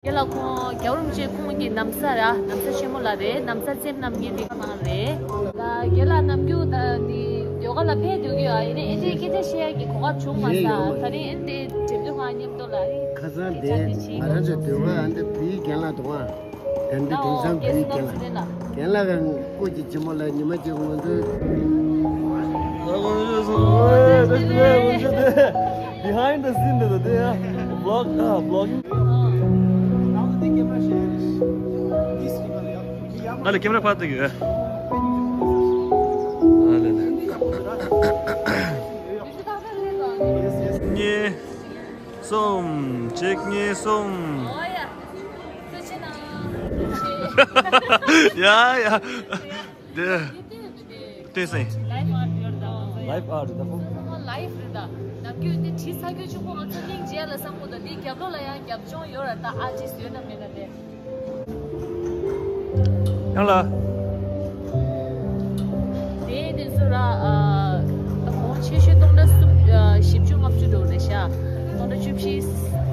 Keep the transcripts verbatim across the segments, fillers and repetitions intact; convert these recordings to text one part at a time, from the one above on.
རྒན་ལགས་ཁོང་རྒྱལ་བ་རིན་པོ་ཆེ་ཁོང་གི་ན་བཟའ་ར་ན་བཟའ་ཆེན་མོ་ལ་རེད། ན་བཟའ་རྩེད་མོ་རྣམ་རྒྱལ་འདི་ག་ནང་རེད། ད་རྒན་ལགས་ནམ་རྒྱུན་ད་འདི་ཟློས་གར་ལ་ཕེབས་སྡོད་ཀྱི་ཡོད་ཨ། ཡིན་ནའི་ཨེ་འདྲའི་སྐད་ཆ་བཤད་ཡག་གི་གོ་སྐབས་བྱུང་མ་ཡེ་ཡོད་སོང་། མ་ད་རེད། རིང་ཨེ་འདྲའི་འགྲེམས་སྟོན་ཁང་མཉམ་དུ་ལ་ཨེ་ཁ་སང་སྐད་ཆ་དེ་འདི་བྱེད་ང་རང་ཚོ་ཟློས་གར་ཨ་འདི་བུའི་རྒན་ལགས་དང་ཨ། དེ་འདི་དེང་སང་བུའི་རྒན་ལགས། རྒན་ལགས་ཀྱང་སྐུ་གཅིག་ཇི་མོ་ལ་ཉི་མ་གཅིག་ང་ཚོའི། Behind the scene དེ་དེ་ཡ། Vlog ཨ་vlogging. ང་ལ་camera ཕར་བལྟ་གི་ཡོད། ཨ་ལེ་ལེ། གཉིས། གསུམ། གཅིག་གཉིས་གསུམ། ཡ་ཡ། དེ། དེ་སེ། Live art རེད་ད་ཁོ། Live art རེད་ད། ནམ་རྒྱུན་དེ་བྲིས་ཚར་རྒྱུ་ཆུང་པོ་ང་ཚོ་སྙིང་རྗེ་ལ་བསམ་གོ་ད། དེའི་རྒྱབ་ལོགས་ལ་ཡང་རྒྱབ་ལྗོངས་ཡོད་ར་ད། ཨ་ཅེ་ཡོད་ན་མེད་ན་དེ། ཡང་ལ། དེ་དེ་ཚོ་ར་ཨ། ད་གོང་ཆེ་ཤོས་སྟོང་ཕྲག་གསུམ་ཨ། བཞི་བཅུ་ལྔ་བཅུ་འགྲོ་རེད་ཤག་སྟོང་ཕྲག་བཅུ་བཞི།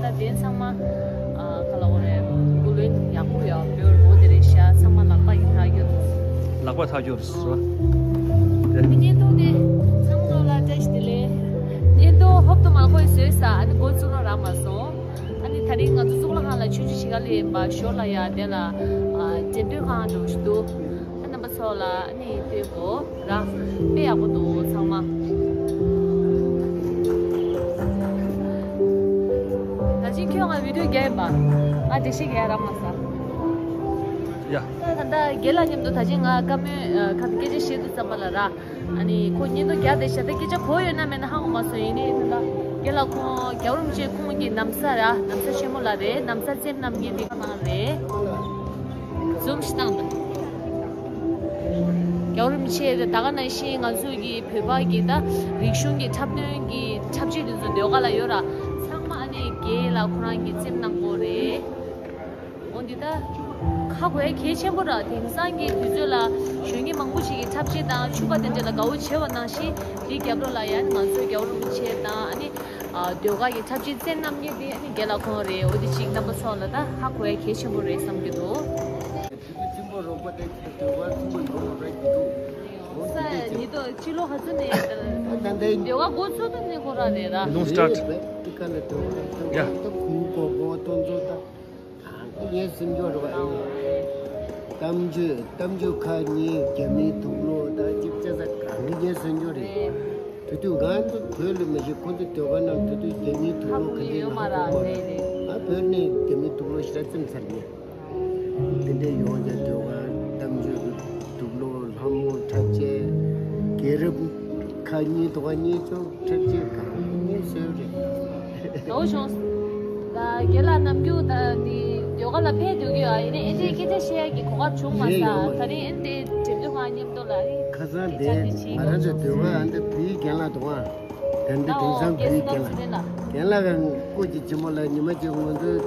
ད་དེ་ཚང་མ་ཨ། ག་ལ་འོ་རེད། བུ་ལོན་ཡག་པོ་ཡོད་ཡོད་འོ་དེ་རེད་ཤག་སྟོང་ཕྲག་ལག་པ་ཡིན་ད་ཡོད། ལག་པ་ཐག་གྱོར་སོ། ཨ་ནི་བརྙན་ཐུང་དེ་ཚང་མ་ལ་བཀྲ་ཤིས་བདེ་ལེགས། བརྙན་ཐུང་ཧོབ་ཏུ་མ་གོ་བཟོས་ས། ཨ་ནི་འགོ་བཙུགས་ན་རག་མ་སོང་། ཨ་ནི་ད་རིང་ང་ཚོ་གཙུག་ལག་ཁང་ལ་ཆུང་ཆུང་ཞིག་ག་ལ་ཡིན་པ། ཞོར་ལ་ཡ་དེ་ལ་ཨ། འགྲེམས་སྟོན་ཁང་འགྲོ་བཞིན་འདུག་ཨ་རྣམ་པ་ཚོ་ལ་ཨ་ནི་ལྟོས་གོ་ར། དཔེ་ཡག་པོ་འདུག་ཚང་མ། ད་ཅིང་ཁྱོད་ང་བི་ཌིའོ་རྒྱག་ཡིན་པ། ང་འགྲེལ་བཤད་རྒྱག་རག་མ་སོང་། ཡ། ད་ད་ལྟ་རྒན་ལགས་མཉམ་དུ་ད་ཅིང་ང་བཀའ་མོལ་ཨ། ཁ་ཏ་སྐད་ཆ་བཤད་དུས་ཙམ་པ་ལ་ར། ཨ་ནི་ཁོ་བརྙན་ཐུང་རྒྱག་བསྡད་ཤག་ད་སྐད་ཆ་གོ་ཡོད་ན་མེད་ན་ཧ་གོ་མ་སོང་། ཡིན་ནའི་ད་ལྟ་རྒན་ལགས་ཁོང་རྒྱལ་བ་རིན་པོ་ཆེ་ཁོང་གི་ན་བཟའ་ར་ན་བཟའ་ཆེན་མོ་ལ་རེད། ན་བཟའ་རྩེད་མོ་རྣམ་རྒྱལ་འདི་ག་ནང་རེད། ཛུམ་ཞིག་བཏང་དང་། རྒྱལ་བ་རིན་པོ་ཆེ་ད་ག་ནང་བཞིན་ང་ཚོ་གི་བོད་པ་གི་ད་རིག་གཞུང་གི་འཁྲབ་སྟོན་གྱི་འཁྲབ་ཆས་དེ་ཚོ་ཟློས་གར་ལ་ཡོད་ར། ཚང་མ་ཨ་ནི་རྒན་ལགས་ཁོ་རང་གིས་རྩེད་མོ་གནང་གོ་རེད། འོ་འདི་ད་ཧ་གོ་ཡ་གལ་ཆེན་པོ་ར། དེང་སང་གི་དུས་ཚོད་ལ་གཞོན་སྐྱེས་མང་པོ་ཞིག་གིས་འཁྲབ་ཆས་དང་ཕྱུ་པ་དེ་འདྲ་ལ་དགའ་བོ་བྱེད་པ་ནང་བཞིན། དེའི་རྒྱབ་ལོགས་ལ་ཡང་ང་ཚོའི་རྒྱལ་བ་རིན་པོ་ཆེ་དང་ཨ་ནི་ཨ། ཟློས་གར་གྱི་འཁྲབ་ཆས་རྩེད་མོ་རྣམ་རྒྱལ་དེ་ཨ་ནི་རྒན་ལགས་ཁོང་རེད། འོ་དེ་ཅིག་རྣམ་པ་ཚོ་ལ་ད་ཧ་གོ་ཡ་གལ་ཆེན་པོ་རེད་བསམ་གྱི་འདུག་ཚིམ་པོ་རོགས་པ་དེ་ཚོ་ཟློས་གར་ཚིམ་པོ་ཡོང་བ་རེད་འདུག་ས་ཉིས་ཐོག་ཕྱི་ལོ་ག་ཚོད་ནས་ད་ལྟ་ཟློས་གར་འགོ་ཚུགས་ཐུབ་ནས་ཁོ་རང་རེད་ར། Don't start. དེ་ག་ལ་ཟློས་གར་ཟློས་གར་ད་གུང་གོ་གོ་ཏོ་ཚོ་ད། གང་གི་ངའི་སེམས་ཁྱོད་རེད་བ། གཏམ་རྒྱུད་གཏམ་རྒྱུད་ཁ་ཉིན་རྒྱ་མིའི་དུག་ལོག་ད་ཅིག་ཅེ་ས་གང་གི་ངའི་སེམས་ཁྱོད་རེད། དེ་དུས་ང་ཚོ་བོད་ལ་མི་ཤེས། ཁོ་ཚོ་ཟློས་གར་ནང་དེ་དུས་རྒྱ་མིའི་དུག་ལོག་ག་འདྲའི་ཡོད་མ་རེད། ང་བོད་ནས་རྒྱ་མིའི་དུག་ལོག་ཞེ་དྲག་བཙེམས་ཚར་ཡིན། དེ་འདྲའི་ཡོང་རྒྱ་ཟློས་གར་གཏམ་རྒྱུད་དུག་ལོག་ལྷ་མོ་འཁྲབ་ཆས་རྒྱལ་རབས་ཁ་ཉིན་དུ་བ་གཉིས་ཚོ། ཁྲག་ཆེ་གང་ངས་བཟོས་རེད། ལོ་བྱུང་། ད་རྒན་ལགས་ནམ་རྒྱུན་ད་འདི་ཟློས་གར་ལ་ཕེབས་སྡོད་ཀྱི་ཡོད་ཨ། ཡིན་ནའི་ཨེ་འདྲའི་སྐད་ཆ་བཤད་ཡག་གི་གོ་སྐབས་བྱུང་མ་རེད་སོང་། ཡོད་མ་ད་རེད། རིང་ཨེ་འདྲའི་འགྲེམས་སྟོན་ཁང་མཉམ་དུ་ལ་རིང་། ཁ་སང་དེ་ང་རང་ཚོ་ཟློས་གར་ཨ་འདི་བུའི་རྒན་ལགས་དང་ཨ། དེ་འདི་དེང་སང་བུའི་རྒན་ལགས། རྒན་ལགས་ཀྱང་སྐུ་གཅིག་ཇི་མོ་ལ་ཉི་མ་གཅིག་ང་ཚོའི་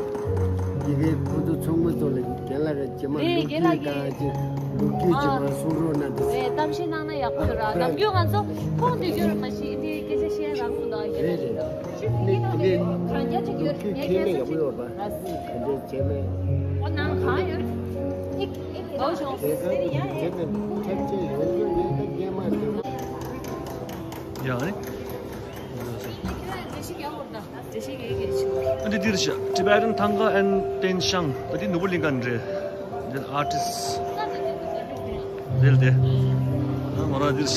ཡི་གེ་ཁོང་ཚོ་ཚོགས་མི་ཚོ་ལ་རྒན་ལགས་ཀྱིས་ཇི་མ་ལོ་རྒྱུས་དང་ཅིག་ལོ་རྒྱུས་ཇི་མ་གསུང་རོགས་གནང་དུས། རེད། གཏམ་བཤད་གནང་ན་ཡག་པོ་འདུག་ར། ནམ་རྒྱུན་ང་ཚོ་མཐོང་དུས་རྒྱུན་མ་གཞི་འདི་སྐད་ཆ་བཤད་རང་མི་འདུག་ཨ། རྒན་ལགས་ཀྱིས་ད་ཅིག་ཡིན་ན་མི་གང་རྒྱ་ཅིག་ཡོད། ངས་ཁྱེད་ཚོ་ཅིག་ཨ། ག་འདྲས་བྱས་མེད། ཨོ་ནང་གང་ཡོད། ཨོ་བྱུང་། དེ་ག་དེ་ག་འཁྲབ་ཆས་ཡོད་རྒྱུ་ངས་ད་སྐྱེས་མ་འདུག་ཡ་རེད། ཨ་འདི་འདིར་ཤ་Tibetan Thangka and Ten Shang ད་འདི་ནོར་བུ་གླིང་ག་ནས་རེད། འདིར་artist རེད་དེ། ང་རང་འདིར་ཤ་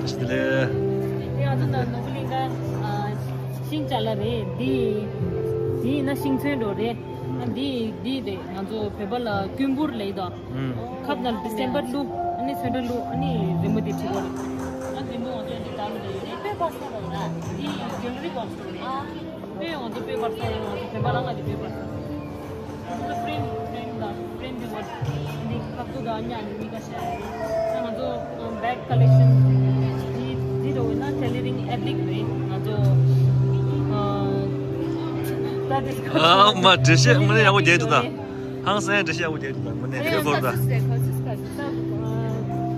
ཞི་དེ་ལས། ང་ཚོ་ནོར་བུ་གླིང་ག་ཤིང་ཅ་ལག་རེད། འདི་འདི་ཡིན་ན་ཤིང་ཚོན་འགྲོ་རེད། ཨ་འདི་འདི་རེད། ང་ཚོ་བོད་པ་ལ་ཀུན་འབུར་ལབ་དོ། ཁབ་ནང་ལ་December གླུ། ཨ་ནི་ཚོན་ཁྲ་གླུ། ཨ་ནི་རི་མོ་དེ་བྲིས་པ་རེད། ཨ་རི་མོ་ང་ཚོ་འདི་ལྟར་རེད། འདི་དཔེ་པར་ས་རེད་ལ། འདི་jewellery box རེད། དཔེ་ང་ཚོ་དཔེ་པར་ས་རེད། ང་ཚོ་བོད་པ་ལ་ང་ཚོ་དཔེ་པར་ས། ང་ཚོ་frame frame དང་frame དེ་བར་འདི་ཁ་ཐུག་དང་ཉག་གཉིས་ཀ་བྱས་རེད། ཨ་ང་ཚོ་bag collection འདི་འདི་རོ་ན་tailoring applique རེད། ང་ཚོ་ཨ་ད་འདི་ཨ་མ་འགྲེལ་བཤད་དངོས་གནས་ཡག་པོ་རྒྱག་འདུག་ད། ཧང་སང་འདྲ་ཞིག་ཡག་པོ་རྒྱག་འདུག་ད་དངོས་གནས་ཨ་དཔེ་ཡང་ཁོར་ད། ས་སུ་ཟེར་ག་སུ་ཟེར་ག་སུ་ས།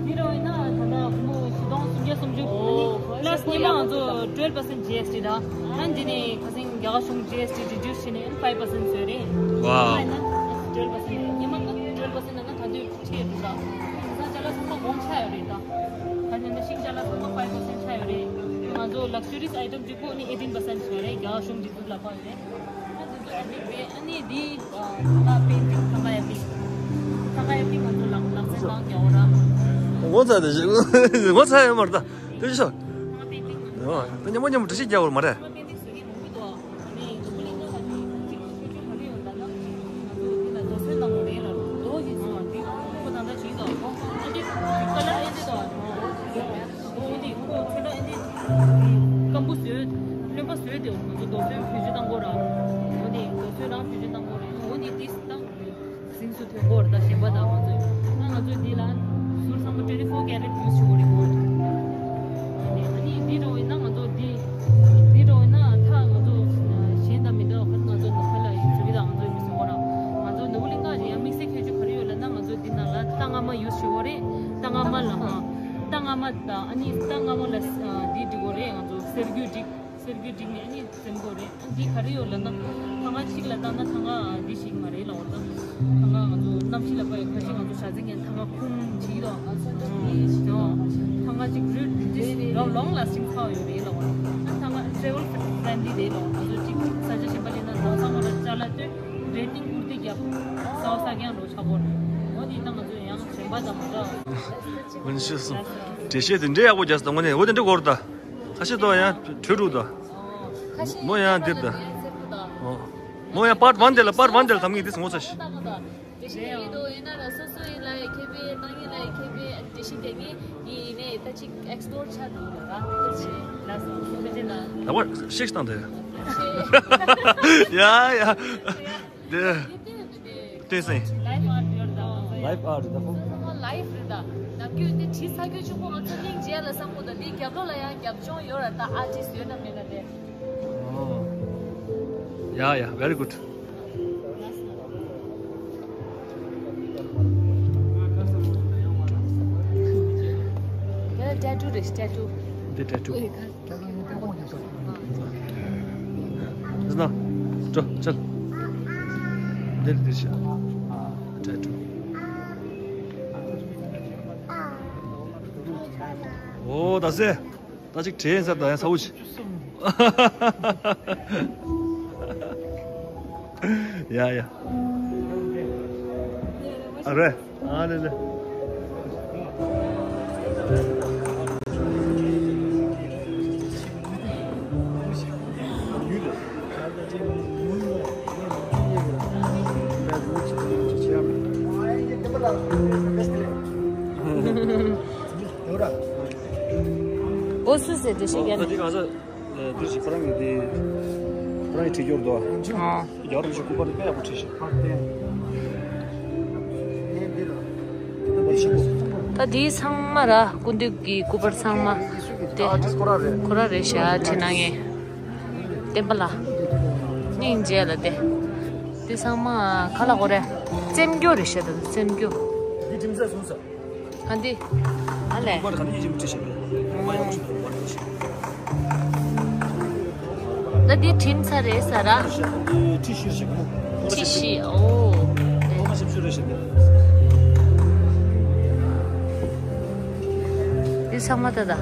འདི་རུ་ཡིན་ན་ད་ལྟ་སྒོར་མོ་བཞི་སྟོང་སུམ་བརྒྱ་སུམ་ཅུ། ཨོ། ཨ་ནི་plus ཉི་མ་ང་ཚོ་twelve percent G S T ར། ཨ་འདི་ནས་ཁ་སང་ རྒྱ་གར་གཞུང་ཇི་ཨེས་ཊི་རི་ཌིའུ་སི་བྱས་ནས་ཕའིབ་པར་སེན་ཊི་བཟོས་རེད། ཝའོ། ཕ་ཡིན་ན་ཊུ་ཝེལ་པར་སེན་ཊི་རེད། ཉི་མ་ལ་ཊུ་ཝེལ་པར་སེན་ཊི་ལབ་ན་ད་དུང་ཆེ་རེད་ད། ཁ་སང་ཅ་ལག་ཚང་མ་གོང་ཆག་ཡོད་རེད་ད། ད་ནི་ཤིང་ཅ་ལག་ཚང་མ་ཕའིབ་པར་སེན་ཊི་ཆག་ཡོད་རེད། ང་ཚོ་ལག་ཇུ་རིས་ཨའི་ཊམ་གཅིག་པོ་ནི་ཨེ་ཊིན་པར་སེན་ཊི་ཆག་རེད། རྒྱ་གར་གཞུང་འདི་ཚོ་ལ་ཕར་ཡོད་རེད། ཨ་འདི་ཚོ་ཨ་ནི་རེད། ཨ་ནི་འདི་ད་པེན་ཊིང་ཐང་ག་ཡ་པི། ཐང་ག་ཡ་པི་ང་ཚོ་ལག་ལག་སེན་བཏང་རྒྱ་བོ་ར། ངོ་ཚ་དེ་ཞིག་ངོ་ཚ་ཡོད་མ་རེད་ད། དེ་ཞིག་ཤོག་ད་ཉམས་མོ་ཉམས་མོ་འདྲི་ཤེས་རྒྱ་བོ་མ་རེད། གཟིངས་སུ་ཐོན་གོ་ར་ད་གཞན་པ་དང་ང་ཚོས། ཨ་ང་ཚོས་འདི་ལ་ཟུར་ཚང་མ་ཊུ་ཝེན་ཊི་ཕོར་ཀེ་རེཊ་ཡུ་སི་བྱེད་དགོས་རེད་གོ། ཨ་ནི་འདི་འདྲ་བོ་ཡིན་ན་ང་ཚོ་འདི་འདི་འདྲ་བོ་ཡིན་ན་ད་ང་ཚོ་གཞན་དང་མི་འདྲ་བ་ཁ་ང་ཚོ་ནུབ་ཁ་ལ་ཡུ་སི་བྱེད་ཀྱི་དང་ང་ཚོ་མི་སོང་གོ་ར། ང་ཚོ་ནོར་བུ་གླིང་ག་རེད་ཡང་དམིགས་བསལ་ཁྱད་ཆོས་ག་རེ་ཡོད་ལབ་ན་ང་ཚོ་འདི་ནང་ལ་རྟ་རྔ་མ་ཡུ་སི་བྱེད་དགོས་རེད། རྟ་རྔ་མ་ལ་ཧ་རྟ་རྔ་མ་དང་ཨ་ནི་རྟ་རྔ་མ་ལ་འདི་སྒྲིག་དགོས་རེད། ང་ཚོ་གསེར་འགྱུར་སྒྲིག་གསེར་འགྱུར་སྒྲིག་ནས་ཨ་ནི་འཛེམ་དགོས་རེད། ཨ་འདི་ག་རེ་ཡོད་ལབ་ན་ཐང་ག་གཅིག་ལ་བཏང་ན་ཐང་ག་འདི་ཞིག་མ་རེད་ལབ་པ་དང་། ཐང་ག་ང་ཚོ་གནམ་གཤིས་ལ་དཔག་ཡོད་ཁ་ཅིག་ང་ཚོ་ཞྭ་རྩེ་ངན་ཐང་ག་ཁུང་བྱིས་དང་ཐང་ག་གཅིག་རུད་this long long lasting power ཡོད་རེད་ལབ་པ་དང་། ཐང་ག་travel friendly རེད་ལབ་པ་དང་། ང་ཚོ་གཅིག་ས་ཆ་གཞན་པ་སླེབས་ན་ཐང་ག་ཚང་མ་ལ་ཅ་ལག་སྟོན་རེ་ཏིང་བཀུར་སྟི་རྒྱབ་ས་བ་ས་རྐྱང་རོ་ཆགས་པོ་རེད། འོ་དེ་ད་ང་ཚོ་ཡང་གཞན་པ་དང་མ་འདྲ་བ། ཝུན་ཤི་སོང་། འགྲེལ་བཤད་དེ་འདྲའི་ཡག་པོ་རྒྱག་སོང་ངོ་ནས། འོ་དེ་འདྲ་གོ་ར་ད། ཁ་ཤས་དོ་ཡང་བྲོས་འགྲོ་ད། ཁ་ཤས་མོ་ཡང་འདིར་ད། ཁ་ཤས་ཨོ། མོ་ཡང་པར་ཝན་དེ་ལ་པར་ཝན་དེ་ལ་དམ་ངེས་དེ་སོང་ས་ཤི། དེ་ཤི་ཡིན་དོ་ཡིན་ན་ལ་སོ་སོ་ཡིན་ལ་ཡི་ཁེ་པེ་ཏང་ཡིན་ལ་ཡི་ཁེ་པེ་དེ་ཤི་དེ་ངེས་ཡིན་ནས་ད་ཅིག་ཨེགས་པོ་ལོར་ཆ་འདུག་ལ་ར་ཁེ་ཆེ་ལ་སོ་སོ་ཁེ་ཆེ་ལ། ད་བར་ཤིག་བཏང་དེ། ཡ་ཡ། དེ། དེ་སེ། ལའིབ་ཨར་ཊི་ཡོད་རེད་ད། ལའིབ་ཨར་ཊི་རེད་ད་ཁོ། ལའིབ་རེད་ད། ནམ་རྒྱུན་དེ་བྲིས་ཚར་རྒྱུ་ཆུང་པོ་ང་ཚོ་སྙིང་རྗེ་ལ་བསམ་གོ་ད། དེ་རྒྱབ་ལོགས་ལ་ཡང་རྒྱབ་ལྗོངས་ཡོད་རེད་ད། ཨར་ཊིསི་ཡོད་ན་མེད་ན་དེ། ཨོ། ཡ་ཡ། very good. དེ་ཊེ་ཊུ་རེད། ཊེ་ཊུ། འདི་ཊེ་ཊུ། ཟིན་ན། འགྲོ་ཆལ། འདིར་འདིར་ཤ། ཊེ་ཊུ། ཨོ་ད་ཟེ། ད་ཅིག་དྲན་ས་ད་ཡང་ཚ་བོ་ཆེ། ཡ་ཡ། ཨ་རེ། ཨ་ལེ་ལེ། འོ་སུ་ཟེར་དེ་ཤེས་ཀྱི་ཡོད་ན། འདིར་ཞིག་ཁོ་རང་གི་དེ། ཁོ་རང་གི་བྲིས་སྐྱོར་དོ། ཨ། རྒྱ་རིགས་ཀྱི་སྐུ་པར་དཔེ་ཡག་པོ་བྲིས་ཤག་ད་དེའི་ཚང་མ་ར་སྐུ་མདུན་གྱི་སྐུ་པར་ཚང་མ་དེ། ཨ་ཏིས་ཁོ་རང་རེད། ཁོ་རང་རེད་ཤག་བྲིས་གནང་མཁན། བསྟན་པ་ལགས། སྙིང་རྗེ་ལ་དེ། དེ་ཚང་མ་ག་ལ་གོ་རེད། རྩེད་འགྱོ་རེད་ཤག་ད་རྩེད་འགྱོ། འདི་ཁྲིམས་སད་སོང་ས། ག་འདི། ཨ་ལས། ཁོ་པར་ག་འདི་ཡིན་མི་ཁྲི་ཤི་རེད། ཁོ་པར་ཡག་པོ་ཞིག་འདུག་པར་ཁྲི་ཤི། ད་འདི་ཁྲིམས་ས་རེད་ས་ར། ཁྲི་ཤི་རེད་ཤག་ཁོ། ཁྲི་ཤི། ཨོ། ཁོ་པར་ཞིབ་ཞུ་རེད་ཤག་འདི། འདི་ཚང་མ་ད་ད།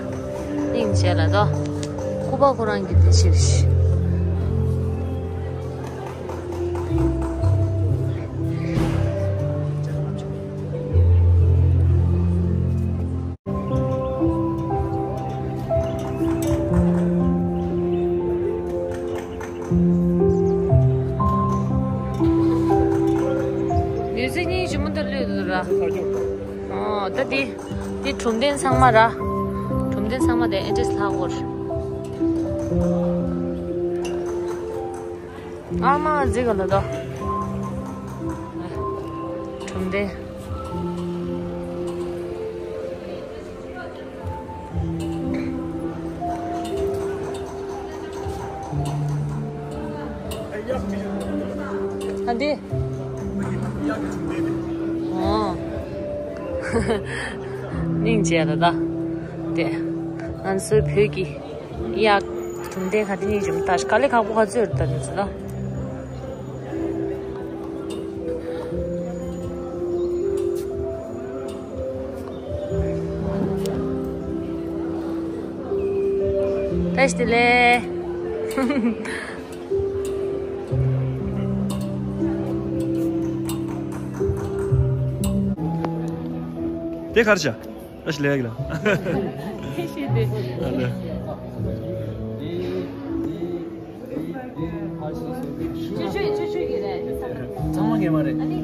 སྙིང་རྗེ་ལ་ད། སྐུ་པར་ཁོ་རང་གི་འདི་ཕྱིར་ཤི། མི་ཚེ་སྙིང་རྗེ་མོ་དེ་ལོས་འདུག་ར། ཨོ་ད་འདི། འདི་གྲུབ་རྟེན་ཚང་མ་ར། གྲུབ་རྟེན་ཚང་མ་དེ་ཨེ་འདྲས་ལྷག་གོ་ར། ཨ་མ་ཟིག་ག་ལ་དོ། གྲུབ་འབྲས། ཨ་འདི། ཨོ། སྙིང་རྗེ་ལ་ད། དེ། ང་ཚོའི་བོད་ཀྱི། གཡག་གྲུབ་མཐའ་ག་དེ་གཉིས་བྱུང་ད་དཀའ་ལས་ཁག་པོ་ག་ཚོད་རེད་ད་ནི་ཚོད་ད། བཀྲ་ཤིས་བདེ་ལེགས། དེ་གར་བྱ། ཨ་ཤི་ལེ་གི་ལ། ཨ་ལེ། ཆུ་ཆུ་ཆུ་ཆུ་གི་རེད། ཚང་མ་ངེས་མ་རེད། ཨ་ནི།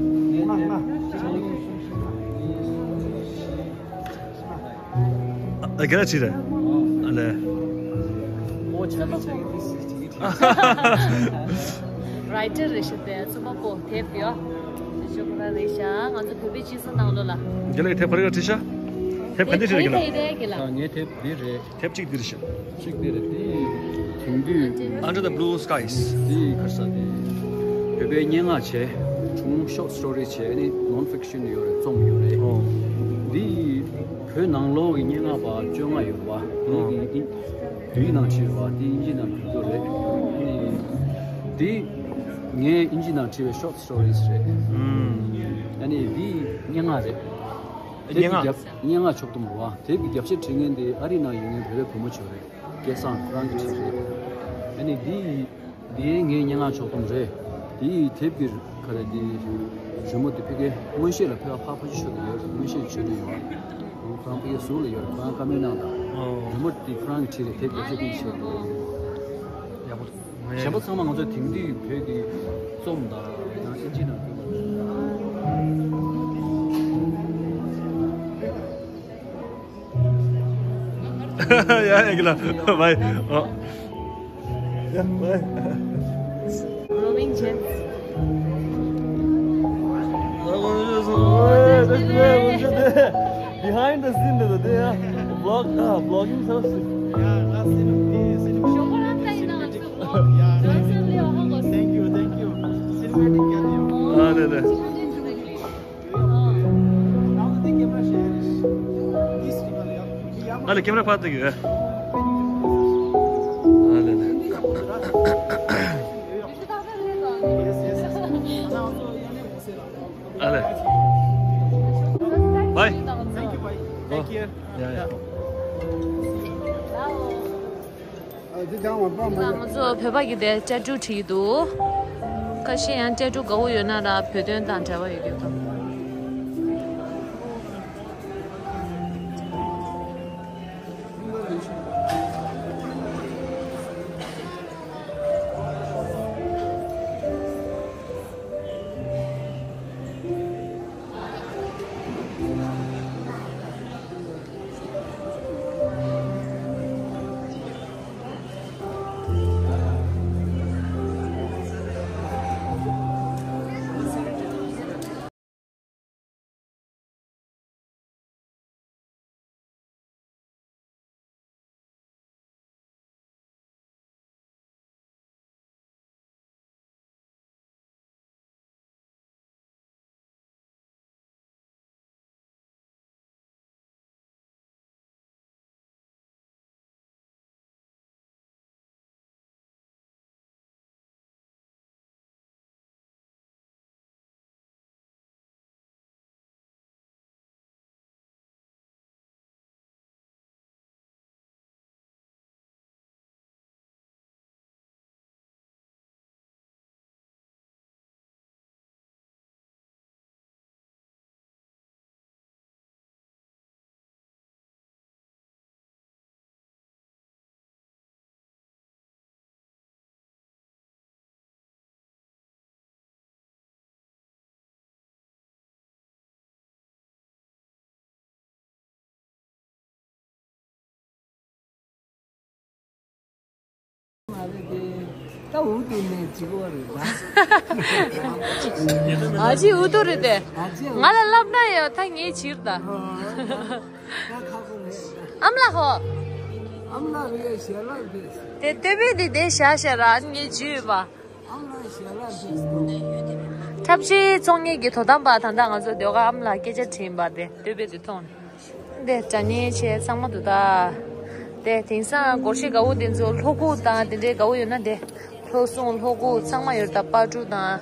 ཨ་ག་རེ་བྲིས་རེད། ཨ་ལེ། རའི་ཊར་རེད་ཤག་དེ་རྩོམ་པ་པོ་དེབ་ཡོད། དེ་ཆོ་ཁོ་རང་རེད་ཤག་ང་ཚོ་བོད་པའི་སྤྱི་ཚོགས་ནང་ལོགས་ལ། རྒན་ལགས་དེབ་ག་རེ་ག་བྲིས་ཤག་དེབ་ག་འདི་བྲིས་རེད་རྒན་ལགས། དེ་རེད་རྒན་ལགས། ངའི་དེབ་འདི་རེད། དེབ་གཅིག་འདི་རེད་ཤག་གཅིག་འདི་རེད་དེ། དེང་དུས། Under the Blue Skies། འདི་ག་རེ་ཟེར་དེ། བོད་པའི་སྙན་ངག་བྱས། ཆུང་ཤོག་སི་ཊོ་རི་བྱས་ནི་ནོན་ཕིག་ཤན་ཡོད་རེད་རྩོམ་ཡོད་རེད། ཨོ། འདི་བོད་ནང་ལོགས་ཀྱི་སྙན་ངག་པ་བཅོ་ལྔ་ཡོད་པ། ཨོ། འདི་གི་བོད་ཡིག་ནང་བྲིས་པ་འདི་དབྱིན་ཇི་ནང་བསྒྱུར་རྒྱུ་རེད། ཨ་ནི་འདི་ངས་དབྱིན་ཇི་ནང་བྲིས་པའི་ཤོག་སི་ཊོ་རིས་རེད། ཨུམ། ཨ་ནི་འདི་སྙན་ངག་རེད། སྙན་ངག་སྙན་ངག་ཕྱོགས་བསྡོམས་རེད་བ། དེབ་ཀྱི་རྒྱབ་བཤད་བྲིས་མཁན་དེ་ཨ་རི་ནང་ཡོད་མཁན་བོད་པའི་བུ་མོ་ཅིག་རེད། སྐལ་བཟང་ཁོ་རང་གིས་བྲིས་རེད། ཨ་ནི་འདི་འདི་ངའི་སྙན་ངག་ཕྱོགས་བསྡོམས་རེད། དེ་ཡི་དེབ་ཀྱི་ག་རེ་དེ་རི་མོ་དེ་ཕ་གིར་སྔོན་གཤེགས་ལ་ཕ་གིར་ཕར་ཕ་གི་མཆོད་དེ་ཡོད་རེད། སྔོན་གཤེགས་མཆོད་དེ་ཡོད་རེད། ཁོ་རང་ཕ་གིའི་ཟུར་ལ་ཡོད་རེད། ཁོ་རང་བཀའ་མོལ་གནང་དང་། ཨོ། རི་མོ་དེ་ཁོ་རང་གིས་བྲིས་རེད། དེབ་རྒྱབ་ཤོག་དེ་བྱས་རེད། ཡག་པོ་འདུག་གཞན་པ་ཚང་མ་ང་ཚོ་དེང་དུས་བོད་ཀྱི་རྩོམ་དང་ཡང་ཨིན་ཇི་ནང་བསྒྱུར་བ་རེད། ཡ་ཡ་གི་ལ་བའི་ཨོ། ཡ་བའི། Roaming Gems. Behind the scene, the day, vlog, ah, vlogging service. Yeah, last scene, the cinematic. Thank you, thank you. Cinematic. ཨ་ལེ་ལེ། ཨ་ལེ་ཀེམ་ར་ཕར་བཏེགས་ཡོད། ཨ་ལེ་ལེ། ཨ་ལེ། Bye. Thank you, bye. Take care. ཡ་ཡ། འདི་ང་ཚོ་བོད་པ་གི་དེ་ཊེ་ཊུ་བྲིས་འདུག་ཁ་ཤས་ཡང་ཊེ་ཊུ་དགའ་བོ་ཡོད་ན་ར་བོད་དོན་དང་འབྲེལ་བ་ཡོད་རྒྱུ་དང་། ད་འུ་དུ་ནས་བྱེད་དགོས་རེད་ད། ཨ་ཅེ་འུ་དུ་རེད་དེ། ང་ལ་ལབ་ན་ཡང་ད་ངས་བྱིར་ད། ཨ་མ་ལགས་ཧོ། ཨ་མ་ལགས་རེད་ཞལ་ལག་རེད། དེ་ལྟོས་པས་འདི་དེ་བཞག་བཞག་ར་ངས་བྱིར་ཡོད་པ། ཨ་མ་ལགས་ཞལ་ལག་རེད། འཁྲབ་ཆེན་ཚོགས་གཉིས་ཀྱི་དོ་དམ་པ་ད་ལྟ་ང་ཚོ་ཟློས་གར་ཨ་མ་ལགས་སྐད་ཆ་དྲིས་པ་དེ་ལྟོས་པས་འདི་མཐོང་། འདི་དྲ་བརྙན་ཆེ་ཚང་མ་འདུག་ད། དེ་དེང་སང་སྒོར་གཞས་དགའ་བོ་དེ་ཚོ་ལྷོ་ཁུག་དང་དེ་འདྲའི་དགའ་བོ་ཡོད་ན་དེ། ལྷོ་སྲུང་ལྷོ་ཁུག་ཚང་མ་ཡོད་ད། སྤ་ཕྲུག་དང་།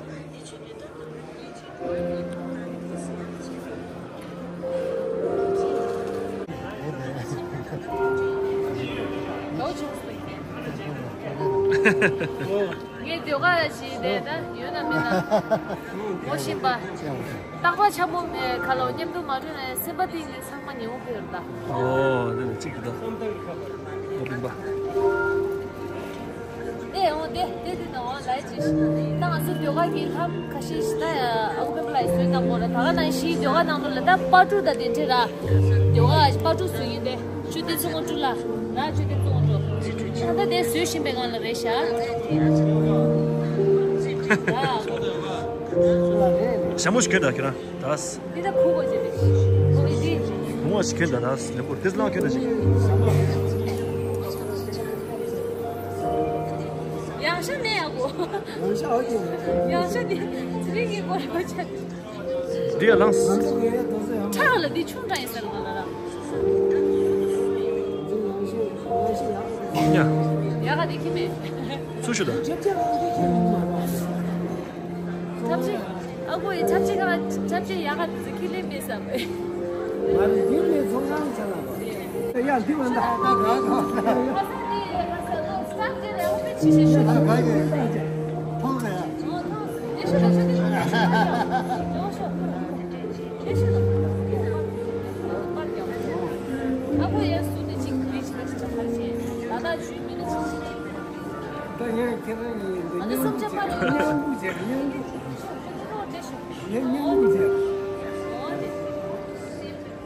ངས་ཟློས་གར་ཞིག་རེད་ད། ཡོད་ན་མེད་ན་ངོ་ཤེས་པ། རྟག་པར་འཆམ་པོ་མེད་ག་ལོ་མཉམ་དུ་མ་འགྲོ་ན་སེམས་པ་གཏིང་ནས་ཚང་མ་ཉེ་བོ་ཕེབས་ད། ཨོ་དེ་ལ་གཅིག་གི་ད། ཨོ་བིན་པ། དེ་འོང་དེ་དེ་དེ་ན་འོང་ལ་ཅི་ཞིག་ད་ང་ཚོ་ཟློས་གར་གྱི་ལྷམ་ཁ་ཤས་ཤིག་ད་ཡ་ཨ་ཁུ་པེ་པ་ལ་ཡི་བཟོས་གནང་དགོས་ར། ད་ག་ནང་བཞིན་ཟློས་གར་ནང་དུ་ལ་ད་སྤ་ཕྲུག་ད་དེ་འདྲ་ར། ཟློས་གར་སྤ་ཕྲུག་བཟོས་ཡིན་དེ། ཆུ་དེ་ཚོ་ངོ་སྤྲོད་ལ། ར་ཆུ་དེ་ཚོ་ངོ་སྤྲོད། ད་ལྟ་དེ་བཟོས་བཞིན་པའི་སྒང་ལ་རེད་ཤག་ཞྭ་མོ་ཞིག་གྱོན་དང་ཁྱོད་རང་ད། འདི་ད་ཕུ་གོ་ཅེ་རེད། ཨོ་འདི། བུ་མོ་ཞིག་གྱོན་དང་ད་ལེ་པོ་དེ་ལང་གྱོན་དང་ཞིག་ཡང་ཤ་མེད་ཡག་གོ། ཡང་ཤ་འོ་ཅེ་རེད། ཡང་ཤ་འདི་ཚེ་རིང་གི་སྐོར་ལ་བྱ། འདི་ཡ་ལངས། ཁྲག་ལ་འདི་ཆུང་དྲགས་ཡིན་ཟེར་ང་ལ་ར། ཡ། ཡ་ག་འདི་ཁྱི་མེད། ཚུར་ཤོག་དང་། ཆབ་ཆེ། ཨ་ཁུ་ཡི་ཆབ་ཆེ་ག་ཆབ་ཆེ་ཡ་ག་འདི་ཁྱི་ལས་མེད་ཟེར་བས། ང་རང་འདི་མེད་ཚོང་ཁང་ཆ་ལ། ཡ་འདི་མ་འདྲ་ད་ག་ག་ཁ་སང་འདི་ཡ་ག་ས་ལོ་སྟག་རྒྱལ་ཡང་མེད་ཆི་ཤེས་ཤོད། ད་ག་ག་ཡ་ཐོང་ཟེར་ཡ། ཨོ་ཐོང་ཟེར་ཡ་ཤོད་ཤོད་ཤོད་ཤོད།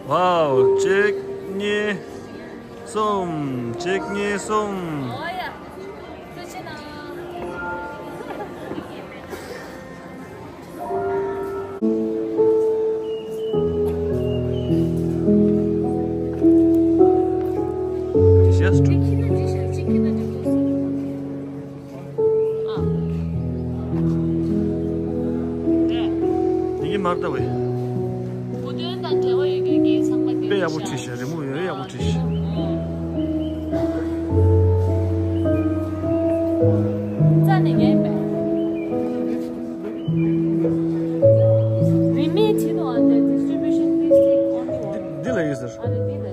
ཝའོ། གཅིག་གཉིས་གསུམ། གཅིག་གཉིས་གསུམ། འདི་གི་མར་ལྟ་བས། གོ་དོན་དང་འབྲེལ་བ་ཡོད་མཁན་གྱི་ཚང་མ་དེ་དཔེ་ཡག་པོ་བྲིས་ཤག་རི་མོ་ཡང་ཡག་པོ་བྲིས་ཤག་རྩ་ནས་ཉན་པས། རིན་མེད་བྲིས་འདུག་ཨ་འདི་distribution please take only one འདི་ལ་ཡོད་ཟེར། ཨ་ནི་འདི་ལ།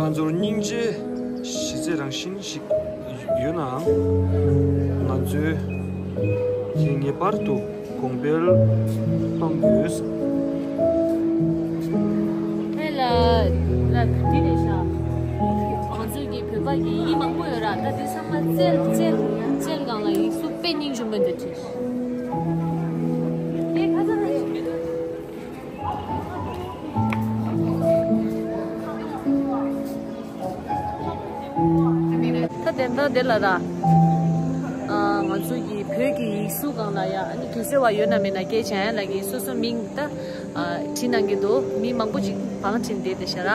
ང་ཚོར་སྙིང་རྗེ་གཞི་རྩའི་རང་བཞིན་ཞིག་ཡོད་ནའང་། ང་ཚོས་དེ་ངེས་པར་དུ་གོང་འཕེལ་གཏོང་དགོས། ཧེ་ལ་ལ་འདི་རེད་ཤག་ང་ཚོས་ཀྱི་བོད་པ་གི་ཡི་གེ་མང་པོ་ཡོད་ར། ད་འདི་ཚང་མ་བཙལ་བཙལ་བཙལ་སྒང་ལ་ཡིག་གཟུགས་དཔེ་སྙིང་རྗེ་མོ་འདི་བྲིས། ད་དེ་འདྲ་དེ་ལ་ར། ཨ། ང་ཚོ་གི་བོད་ཀྱི་ཡིག་གཟུགས་སྒང་ལ་ཡ་ཨ་ནི་དུས་ཚོད་བ་ཡོད་ན་མེད་ན་སྐད་ཆ་ཡང་ལ་གི་སོ་སོ་མིང་ད། ཨ། བྲིས་གནང་གི་འདུག་མི་མང་པོ་ཅིག་བང་བྲིས་བསྡད་དེ་ཤ་ར།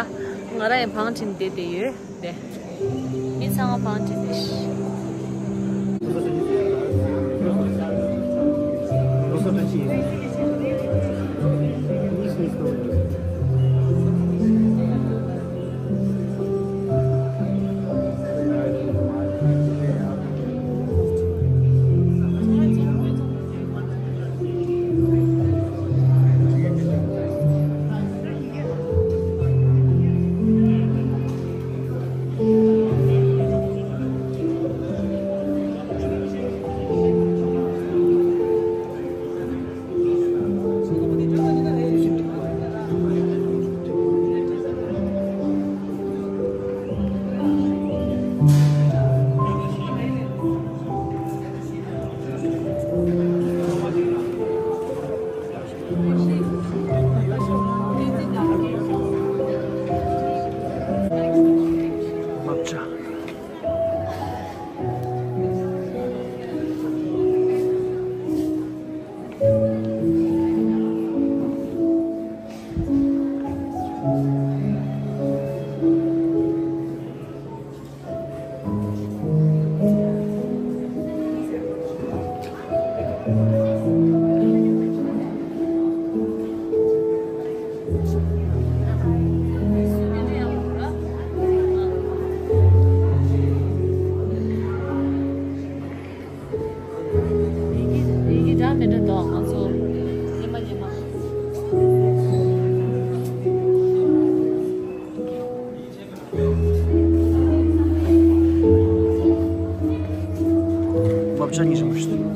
ང་ར་ཡང་བང་བྲིས་བསྡད་དེ་ཡོད་དེ། མི་ཚང་མ་བང་བྲིས་བསྡད་ཤ། ཡི་གེ་འདྲ་མི་འདྲ་འདུག་ང་ཚོ་ཉི་མ་ཉི་མ། བབ་ཆགས་ཉི་ཤུ་མ་ཞིག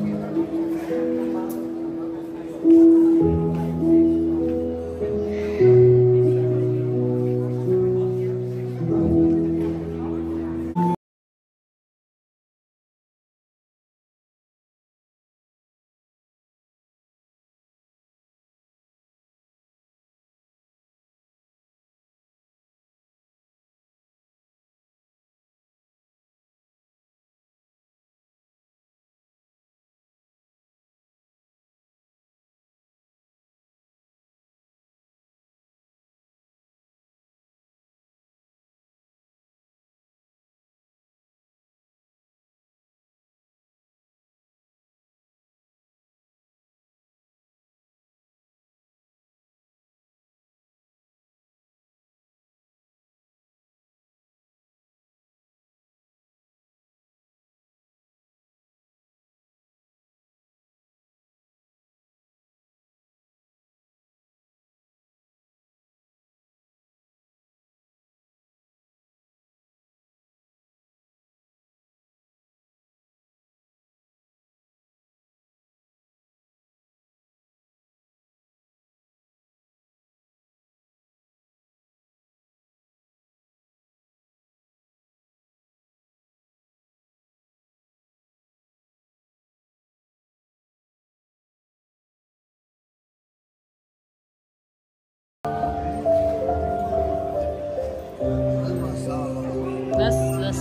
बस, बस,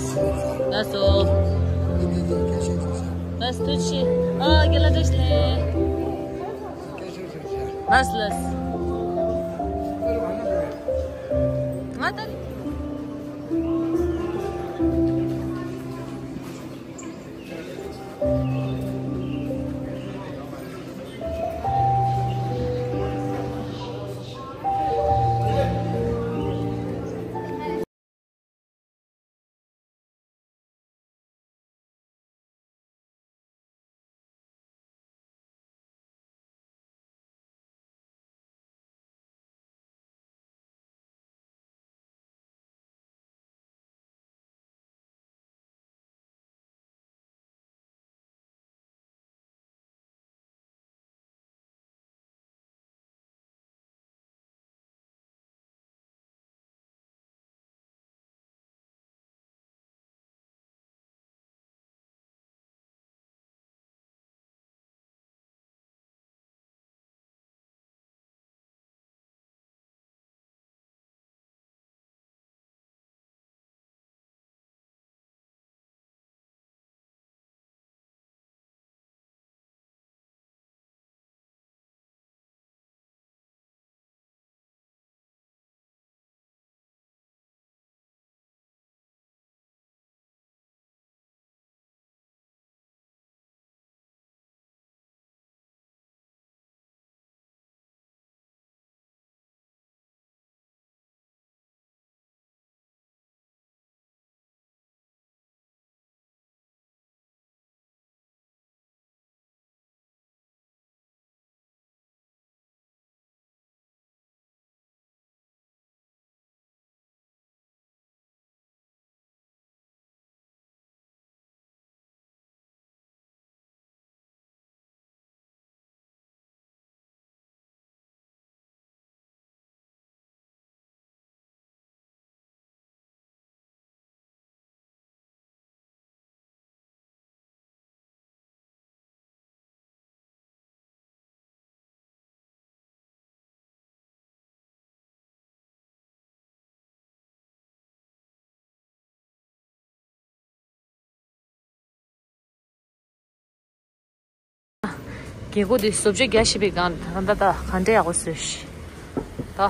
बस हो। बस, तुझ, अ, गेला, तुझले। बस, बस। ང་ད། རྒྱལ་སྒོ་འདི་བཟོ་བཅོས་རྒྱག་བཞིན་པའི་སྒང་ད་ལྟ་ད་ག་འདྲ་ཡག་པོ་བཟོས་ཤིག་ད།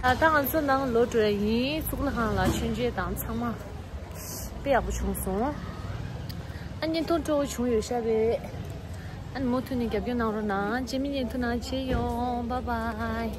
ད་ལྟ་ང་ཚོ་ནང་ལོག་འགྲོ་ཡ་ཡིན། གཙུག་ལག་ཁང་ལ་མཆོད་མཇལ་དང་ཚང་མ། ཡག་པོ་བྱུང་སོང་། ཨ་བརྙན་ཐུང་སྤྲོ་བོ་བྱུང་ཡོད་ཤག་རེད། ཨ་ནི་མུ་མཐུད་ནས་རྒྱབ་སྐྱོར་གནང་རོགས་གནང་། རྗེས་མའི་བརྙན་ཐུང་ནང་མཇལ་ཡོང་། Bye bye།